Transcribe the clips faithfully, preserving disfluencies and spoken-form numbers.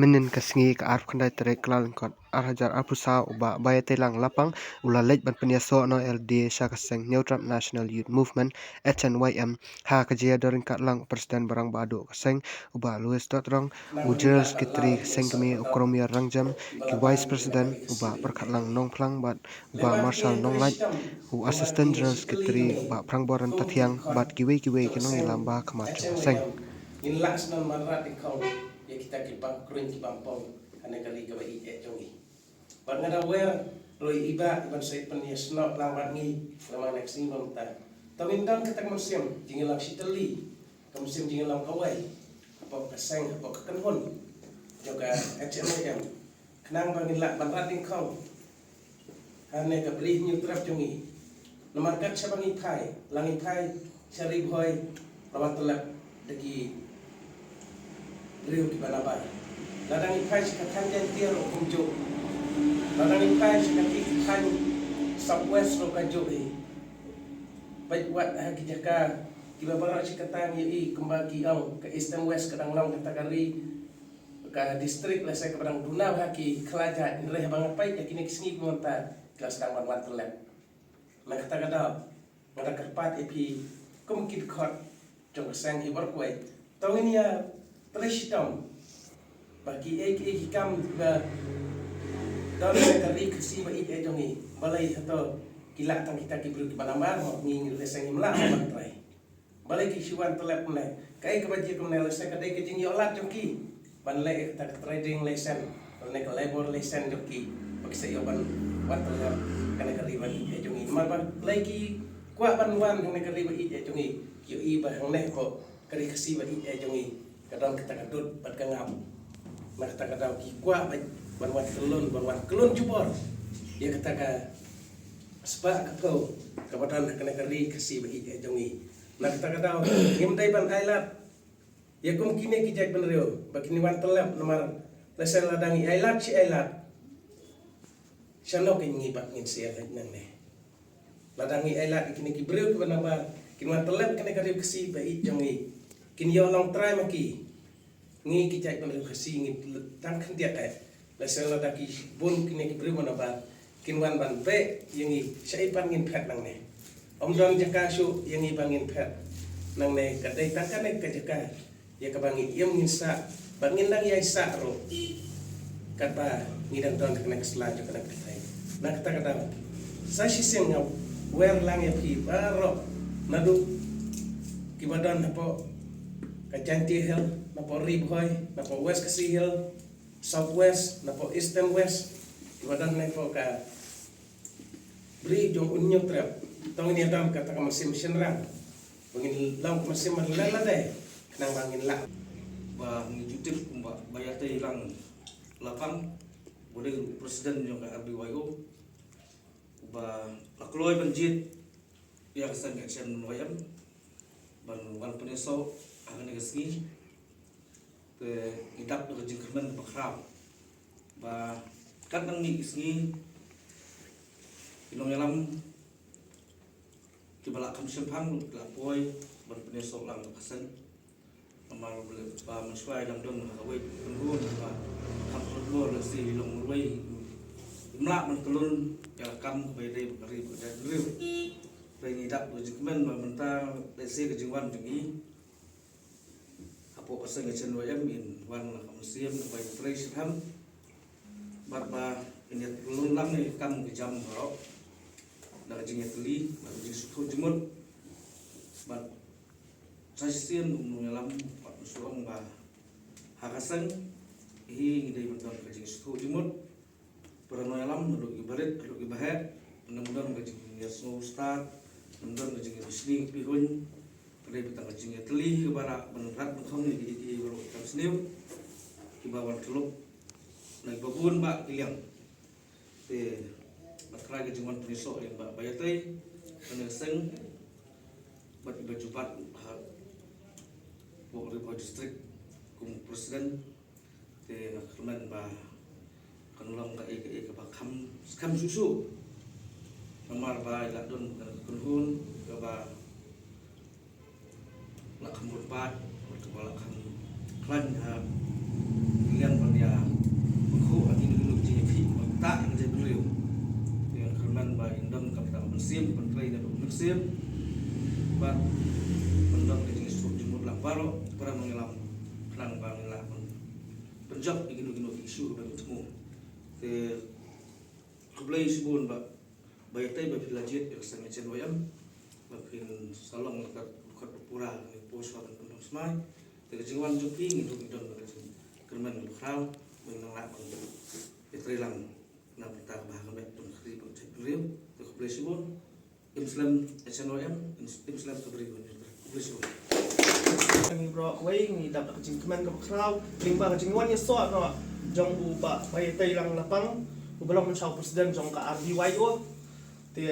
Mynnin ka sngi ka arphew khyndai tarik Kyllalyngkot ar hajar arphew saw, u Bah Baiateilang Lapang u la leit ban pynïasoh noh ïa lade sha ka seng Hynñiewtrep National Youth Movement, H N Y M, ha ka jingïadon ryngkat lang u President ba rangbah duh ka seng, u Bah Louis Dodrong, u General Secretary ka seng kmie, u Kromia Rangjem, ki Vice President, u Bah Pyrkhatlang Nongphlang bad u Bah Marshal Nonglait, u Assistant General Secretary, u Bah Phrangboran Tathiang bad kiwei kiwei ki nongïalam ba ha khmat jong ka seng. Ngin lah sdang ban rat ding khong ïa kita ki bam kruiñ ki bam pong ha kane ka ri kaba ïeit jong ngi. Bad nga da wer ruh ïa i Bah ban sa pynïasnoh lang bad ngi namar next thing long ta. To ngin don kata ka mynsiem jingïalang shitylli, ka mynsiem jingïalang kawei hapoh ka seng, hapoh ka kynhun jong ka H N Y M. Khnang ba ngin lah ban rat ding khong ha kane ka Bri Hynñiewtrep jong ngi. Namar kat shaba ngi phai, la ngi phai sha Ri Bhoi, la wan tyllep da ki briew kiba nabar. Lada ngi phai sha ka thaiñ Jaintia ruh kumjuh. Lada ngi phai sha ka thaiñ South West ruh kajuh hi. Peit wat ha ki jaka kiba baroh shi katta ngi ïohi kumba ki ong ka East and West ka dang long kata ka ri, ka district lehse kaba dang duna bha ki khlajait, hynrei haba nga peit ïa kine ki sngi ki mynta ki la sdang ban wan tyllep. Na kata ka daw nga da kyrpad ïa phi kum ki dkhot jong ka seng hi baroh kawei, to ngin ïa trei shitom ba kiei kiei ki kam kiba don ha ka ri Khasi ba ïeit jong ngi, balei hato ki lah tang kita ki briew kiba nabar, mo ngi lehse ngim lah ban trei. Balei ki shu wan tyllep kumne? Kaei kaba jia kumne? Lehse ka dei ka jingïoh lad jong ki ban leh ïa kata ka trading license lane ka labour license jong ki ba ki sa ïoh ban wan tyllep kane ka ri ba ïeit jong ngi. Namar balei ki kwah ban wan kane ka ri ba ïeit jong ngi? Ki ïohi ba hangne hapoh ka ri Khasi ba ïeit jong ngi ka don kata ka dud bad ka ngam. Na kata ka daw ki kwah ban wan kyllon, ban wan kyllon jubor ïa kata ka spah ka phew kaba don ha kane ka ri Khasi ba ïeit jong ngi. Na kata ka daw ngim dei ban ailad ïa kum kine ki jaitbynriew ba kin wan tyllep, namar lehse lada ngi ailad shi ailad, shano kin ngi ba ngin sa ïaleit nangne? Lada ngi ailad ïa kine ki briew kiba nabar kin wan tyllep kane ka ri Khasi ba ïeit jong ngi, kin ïoh long trai ma ki. Ngi ki jaitbynriew Khasi ngi tang khyndiat eh. Lehse lada ki bun kine ki briew ba nabar kin wan ban beh ïa ngi, shaei pat ngin phet nangne? Ym don jaka shuh ïa ngi ba ngin phet nangne. Ka dei tang kane ka jaka ïa kaba ngi im ngin sah bad ngin dang ïai sah ruh katba ngi dang don ha kane ka sla jong kane ka pyrthei. Na kata ka daw sa shisien nga wer lang ïa phi baroh, naduh kiba don hapoh ka Jaintia Hills, napoh Ri Bhoi, napoh West Khasi Hills, South West, napoh Eastern West, kiba don napoh ka Bri jong u Hynñiewtrep. To ngin ïa don kata ka mynsiem shynrang ba ngin long ka mynsiem man lada khnang ba ngin lah. Ba ngi ju tip kumba Baiateilang Lapang, ba dei u president jong ka R B Y O, ba la kloi ban jied ïa ka seng H N Y M ban wan pynïasoh ha kane ka sngi. Te ngi dap da ka jingkyrmen kaba khraw ba katba ngi ki sngi ki nongïalam kiba la kham shemphang ruh ki la poi ban pynïasoh lang da ka seng. Namar ba mynshuwa i dang don ha kawei ka kynhun ba kham khlot bor, lehse i long marwei, im lah ban kyllon ïa ka kam kaba ïadei bad ka ri bad ka jaitbynriew. Te ngi dap da ka jingkyrmen ba mynta lehse ka jingwan jong i hapoh ka seng H N Y M in wan la ka mynsiem ba in trei shitom bad ba in ïakyllon lang ïa ki kam ki jam baroh da ka jingïatylli bad ka jingsngewthuh jingmut. Bad sa shisien u nongïalam u pat u shu ong ba ha ka seng hi ngi dei ban don ka jingsngewthuh jingmut. Para nongïalam, haduh kiba rit haduh kiba heh, ngim don ka jingïasngew stad, ngim don ka jingïabishni ka pihuiñ. Ka dei tang ka jingïatylli kaba lah ban rat ban khong ïa kiei kiei baroh ki kam sniew kiba wan kyllup na kiba bun bah ki liang. Te bad khlem ka jingwan pynïasoh ïa i Bah Baiatei, kane ka seng, bad iba ju bat hapoh Ri Bhoi District kum u president. Te nga kyrmen ba kan long kaei kaei kaba kham, kham shuh shuh. Namar ba i la don ka kynhun kaba la kham bun paid, kaba la kham khlaiñ ha ka liang ban ïa Ba ngin don ka bynta ka mynsiem, ban trei na ka mynsiem. Bad ban don ka jingsuk jingmut lang baroh para nongïalam, khnang ba ngin lah ban pynjop ïa kino kino ki issue ba ngin thmu. Te khublei shibun ba, ba ïa tei ba phi la jied ïa ka seng H N Y M, ba phin sa long ka dkhot ba pura, ngi poi shuwa ban pynlong smai. Te ka jingwan jong phi ngi ruh ngi don ka jingkyrmen ba khraw, ba ngin nang lah ban ïa trei lang na bynta ka bha ka miat jong ka ri bad jaitbynriew. Te khublei shibun. Im slem H N Y M, im, im slem ka bri ban ïa trei. Khublei shibun. Ngi baroh kawei ngi dap da ka jingkmen kaba khraw lyngba ka jingwan ïasoh noh jong u Bah Baiatei Langpang, uba long mynshuwa u president jong ka R B Y O. Te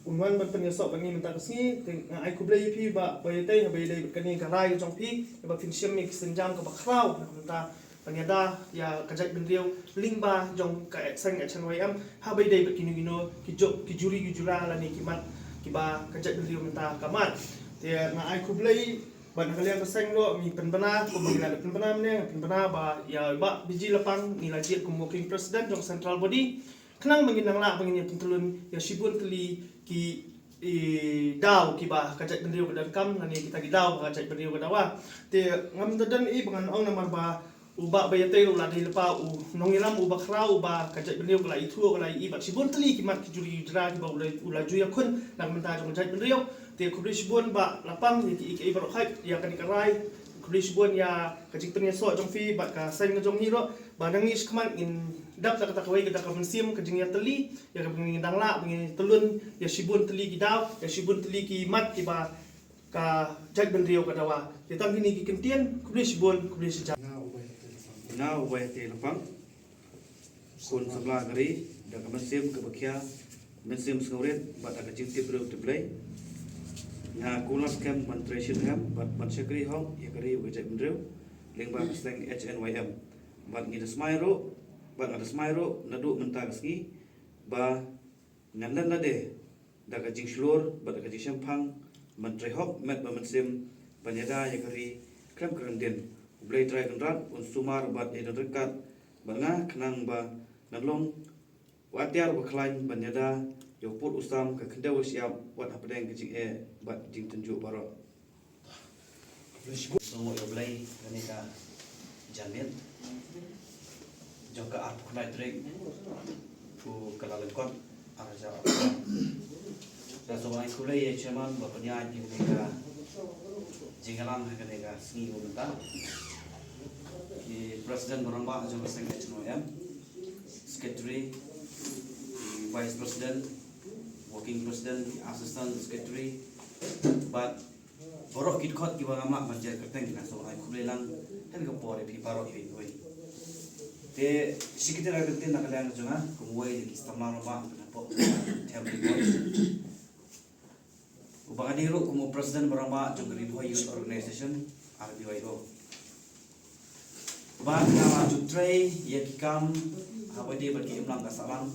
un wan ban pynïasoh bad ngi mynta ka sngi, te nga ai khublei ïa phi Bah Baiatei, haba ïadei bad kane ka rai ka jong phi, ba phin shim ïa ki sienjam kaba khraw na ka bynta ban ïada ïa ka jaitbynriew lyngba jong ka seng H N Y M, haba ïadei bad kino kino ki jop, ki juri ki jura lane ki mat kiba ka jaitbynriew mynta ka mad. Te nga ai khublei bad na ka liang ka seng ruh ngi pynbna, kumba ngi la dep pynbna mynne, ngi pynbna ba ïa Bah B G Lapang ngi la jied kum working president jong central body. Khnang ba ngin nang lah ba ngin ïa pyntlun ïa shibun tylli ki, i, daw kiba ka jaitbynriew ka donkam, lane kita ki daw ba ka jaitbynriew ka dawa. Te ngam da don ei ba ngan ong namar ba u Bah Baiatei ruh u la dei lypa u nongïalam uba khraw uba ka jaitbynriew ka la ithuh, ka la ïohi bad shibun tylli ki mat ki juri ki jra kiba u la, u la ju ïakhun na ka bynta jong ka jaitbynriew. Te khublei shibun Bah Lapang ïa ki, ïa ki baroh khat ïa kane ka rai. Khublei shibun ïa ka jingpynïasoh jong phi bad ka seng ka jong ngi ruh. Ba na ngi shakhmat ngin dap da kata kawei ka da ka mynsiem ka jingïatylli, ïa kaba ngin dang lah ba ngin ïatylun ïa shibun tylli ki daw, ïa shibun tylli ki mat kiba ka jaitbynriew ka dawa. Te tang kine ki kyntien, khublei shibun, khublei shihajar. Nga u Baiatei Lapang, khun samla ka ri, da ka mynsiem kaba khia, mynsiem sngewrit bad da ka jingtip briew tip Blei, nga kular skhem ban trei shitrhem bad ban shakri hok ïa ka ri bad ka jaitbynriew lyngba ka seng H N Y M. Bad ngi da smai ruh, bad nga da smai ruh naduh mynta ka sngi ba ngan len lade da ka jingshlur bad da ka jingshemphang ban trei hok met bad mynsiem ban ïada ïa ka ri khlem kyndit. U Blei Trai Kynrad un sumar bad ïadon ryngkat bad nga khnang ba ngan long u atiar ba khlaiñ ban ïada ïa u pud u sam, ka khyndew ka shyiap, wat hapdeng ka jingeh bad jingtynjuh baroh. Sngewbha ïa U Blei kane ka janmiet jong ka arphew khyndai tarik u Kyllalyngkot arhajar arphew. Nga sngewbha ai khublei ïa i chairman ba pynïaid ïa kane ka jingïalang ha kane ka sngi ba mynta. I president ba rangbah jong ka seng H N Y M, secretary, i vice president, working president, i assistant secretary, bad baroh ki dkhot kiba ngam lah ban jer kyrteng, nga sngewbha ai khublei lang ha kane ka por ïa phi baroh iwei iwei. Te shi kyntien ar kyntien na ka liang jong nga kum uwei na ki samla rangbah hapoh Them Ri Bhoi, uba nga dei ruh kum u president ba rangbah jong ka Ri Bhoi Youth Organization, R B Y O. Ba nga la ju trei ïa ki kam haba ïadei bad ki imlang ka sahlang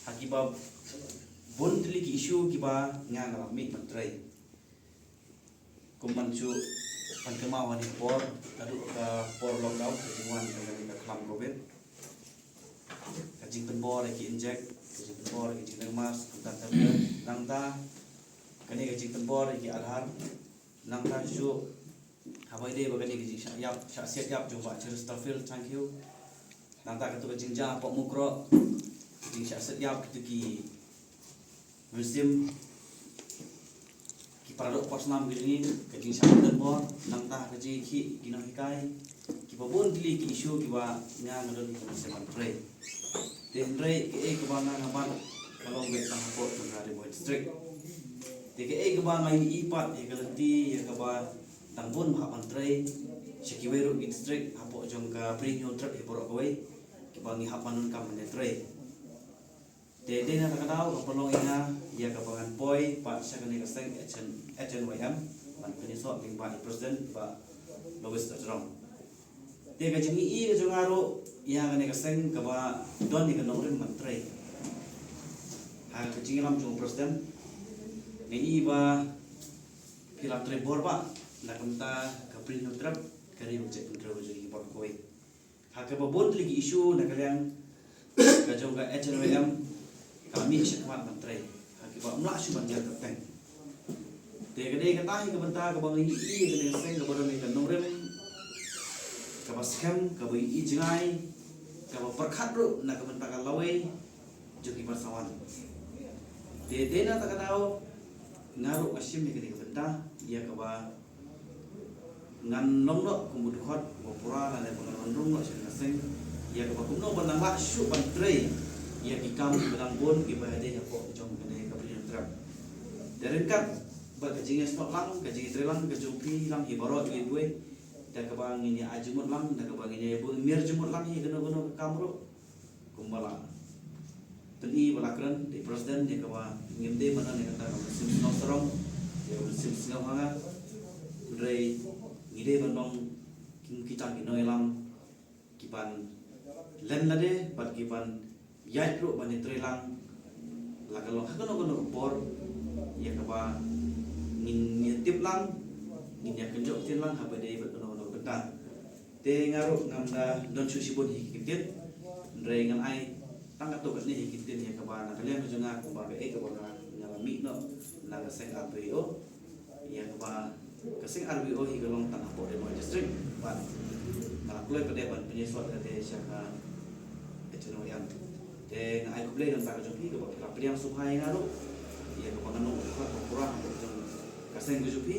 ha kiba bun tylli ki issue kiba nga nga la mih ban trei. Kum ban shu pynkynmaw ha kane ka por, naduh ka por lockdown ka jingwan ka jong ka khlam covid, ka jingpynbor ïa ki injek, ka jingpynbor ïa ki jingleh mask, kumta ter ter, nangta kane ka jingpynbor ïa ki Aadhaar, nangta shuh haba ïadei bad kane ka jingshah ïap, shah siat ïap jong Bah Cheristerfield Thangkhiew. Nangta katu ka jingjia hapoh Mukroh, ka jingshah siat ïap katu ki mynsiem, ki para doh por snam ki jong ngi, ka jingshah pynbor, nangta ka jingkhih ki nonghikai, kiba bun tylli ki issue kiba nga nga don ka mynsiem ban trei. Te hynrei kaei kaba nga nga bat ka long beit tang hapoh jong ka Ri Bhoi District. Te kaei kaba nga ïohi pat ïa ka lynti ïa kaba dang bun ba hap ban trei sha kiwei ruh ki district hapoh jong ka Bri Hynñiewtrep hi baroh kawei, kiba ngi hap ban donkam ban ïatrei. Te dei na kata ka daw ka pynlong ïa nga ïa kaba ngan poi pat sha kane ka seng H N, H N Y M ban pynïasoh lyngba i president Bah Lois Tajrong. Te ka jingïohi ka jong nga ruh ïa kane ka seng kaba don ïa ka nongrim ban trei. Ha ka jingïalam jong u president, nga ïohi ba phi la trei bor bha na ka bynta ka Bri Hynñiewtrep, ka ri bad ka jaitbynriew jong ngi baroh kawei. Ha kaba bun tylli ki issue na ka liang ka jong ka H N Y M, ka la mih shakhmat ban trei ha kiba ym lah shuh ban ïa ka teng. Te ka dei kata hi ka bynta kaba ngi ïohi ïa kane ka seng kaba don ïa ka nongrim, kaba skhem, kaba ïohi jngai, kaba pyrkhat ruh na ka bynta ka lawei jong ki paidbah. Te dei na kata ka daw nga ruh nga shim ïa kane ka bynta ïa kaba ngan long noh kum u dkhot uba pura lane ba ngan rung noh sha ka seng ïa kaba kumno ban nang lah shuh ban trei ïa ki kam kiba dang bun kiba ïadei hapoh jong kane ka Bri Hynñiewtrep. Te ryngkat bad ka jingïasnoh lang, ka jingïatreilang ka jong phi lang hi baroh iwei pa iwei, da kaba ngin ïa ai jingmut lang, da kaba ngin ïa buh mier jingmut lang hi kano kano ka kam ruh. Kumba la pyni ba la kren da i president ïa kaba ngim dei ban don ïa kata ka mynsiem sngewsarong, ïa ka mynsiem sngewhanga. Hynrei ngi dei ban long kum kita ki nongïalam kiban len lade bad kiban ïaid ruh ban ïatreilang la ka long ha kano kano ka por ïa kaba ngin ïa tip lang, ngin ïa kynjoh ktien lang haba dei bad kano kano ka bynta. Te nga ruh ngam da don shuh shibun hi ki ktien, hynrei ngan ai tang katto katne hi ki ktien ïa kaba na ka liang ka jong nga kumba kaei kaba nga, nga la mih noh na ka seng R P O, ïa kaba ka seng R P O hi ka long tang hapoh Ri Bhoi District bad nga la kloi pat de ban pynïasot ïa te sha ka H N O M. Te nga ai khublei na ka bynta ka jong phi kaba phi la pdiang sngewbha ïa nga ruh ïa kaba ngan long u dkhot uba pura hapoh jong ka seng ka jong phi.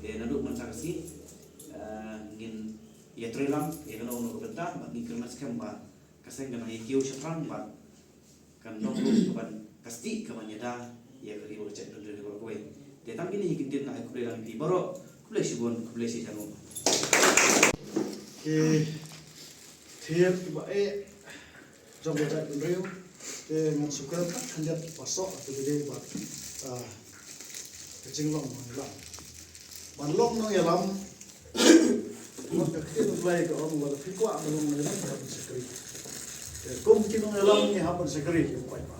Te naduh mynta ka sngi, eh, ngin ïatreilang ïa kano kano ka bynta bad ngi kyrmen skhem ba ka seng kan nang ïa kiew shaphrang bad kan long ruh kaban ka stieh kaban ïada ïa ka ri bad ka jaitbynriew baroh kawei. Te tang kine hi ki ktien, nga ai khublei lang ïa phi baroh. Khublei shibun, khublei shi hajar nguh. Ki thied kiba eh jong ka jaitbynriew. Te ngan shu kren khyndiat pasoh ha kaba ïadei bad, ah, ka jinglong nongïalam. Ban long nongïalam, wat ka ktien U Blei ka ong, lada phi kwah ban long nongïalam, phi hap ban shakri. Te kum ki nongïalam ngi hap ban shakri ïa u paidbah.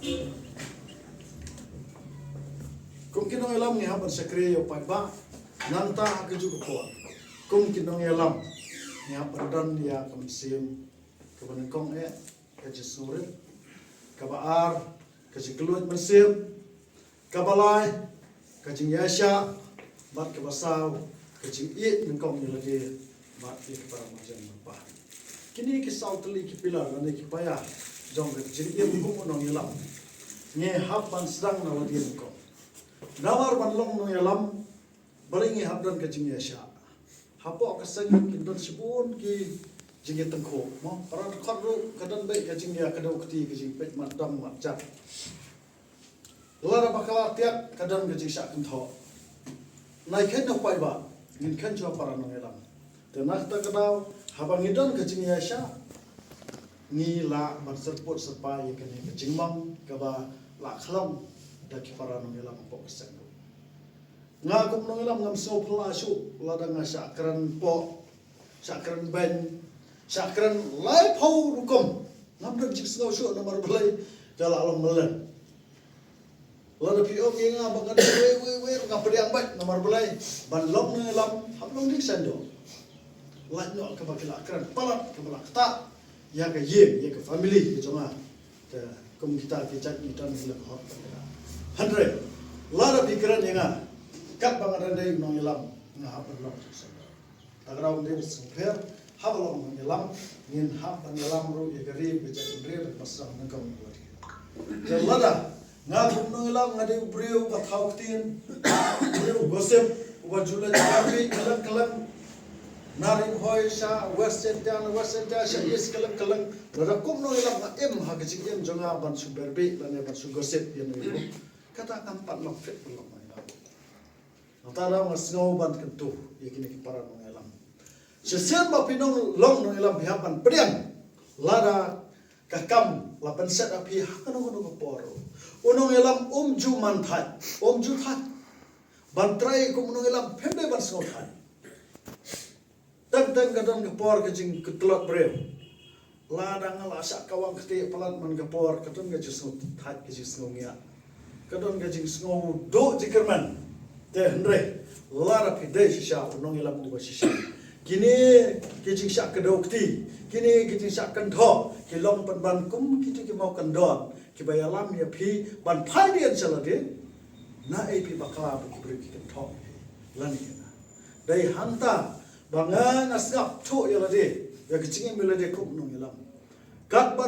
Kum ki nongïalam ngi hap ban shakri ïa u paidbah. Nangta ha kajuh ka por, kum ki nongïalam ngi hap ban don ïa ka mynsiem kaba nyngkong eh ka jingsngewrit, kaba ar ka jingkylluid mynsiem, kaba lai ka jingïaishah, bad kaba saw ka jingïeit nyngkong ïa lade bad ïa ki para marjan marpa. Kine ki saw tylli ki pillar lane ki paia jong ka jingim kum u nongïalam ngi hap ban sdang na lade nyngkong. Namar ban long nongïalam, balei ngi hap don ka jingïaishah? Hapoh ka seng kin don shibun ki jingïatyngkhuh, mo. Para dkhot ruh ka don beit ka jingïakdew kti, ka jingpeit mat dong mat jat. Lada ba ka la tiak ka don ka jingshah kynthoh. Nai kheiñ na u paidbah, ngin kheiñ shuwa para nongïalam. Te na kata ka daw, haba ngi don ka jingïaishah, ngi lah ban syrpud syrpai ïa kane ka jingmong kaba la khlong da ki para nongïalam hapoh ka seng ruh. Nga kum nongïalam ngam sngewphylla shuh lada nga shah kren poh, shah kren beiñ, shah kren laiphew rukom. Ngam don jingsngew shuh namar balei, ka la long mlien. Lada phi ong ïa nga ba nga dei wei wei wei ruh nga pdiang beit namar balei, ban long nongïalam hap long ding saiñdur. Lait noh kaba ki la kren palat, kaba la ktah ïa ka ïing, ïa ka family ka jong nga. Te kum kita ki jait ngi don hi la ka hok ka bera. Hynrei lada phi kren ïa nga katba nga dang dei u nongïalam, nga hap ban long shisha. Ta ka daw ngin dei ban sngewpher, haba long nongïalam ngin hap ban ïalam ruh ïa ka ri, ka jaitbynriew, da kaba sdang nyngkong ïa ka. Te lada nga kum nongïalam nga dei u briew ba thaw ktien, u briew gossip, uba ju leit kylleng kylleng, na Ri Bhoi sha West Jaintia, na West Jaintia sha East kylleng kylleng. Lada kum nongïalam nga im ha ka jingim jong nga ban shu berbieh lane ban shu gossip ïa nongïalam, kata kam pat long fit ban long nongïalam. Nangta daw nga sngew ban kyntu ïa kine ki para nongïalam. Shisien ba phi nang long nongïalam phi hap ban pdiang lada ka kam la pynset ha phi ha kano kano ka por. U nongïalam um ju man thait, um ju thait. Ban trei kum u nongïalam phim dei ban sngew thait. Teng teng ka don ka por ka jingtlot briew. Lada nga la shah kawang kti palat man ka por, ka don ka jingsngew thait, ka jingsngew ngiah, ka don ka jingsngew duh jingkyrmen. Te hynrei lada phi dei shisha u nongïalam uba shisha, Kine ki jingshah kdew kti, kine ki jingshah kynthoh, ki long pynban kum kito ki mawkyndon kiba ïalam ïa phi ban phai dien sha lade. Na ei phi bakla ba ki briew ki kynthoh ïa phi? Lane ïa nga. Dei hangta ba nga, nga sngap thuh ïa lade, ïa ka jingim ïa lade kum u nongïalam. Katba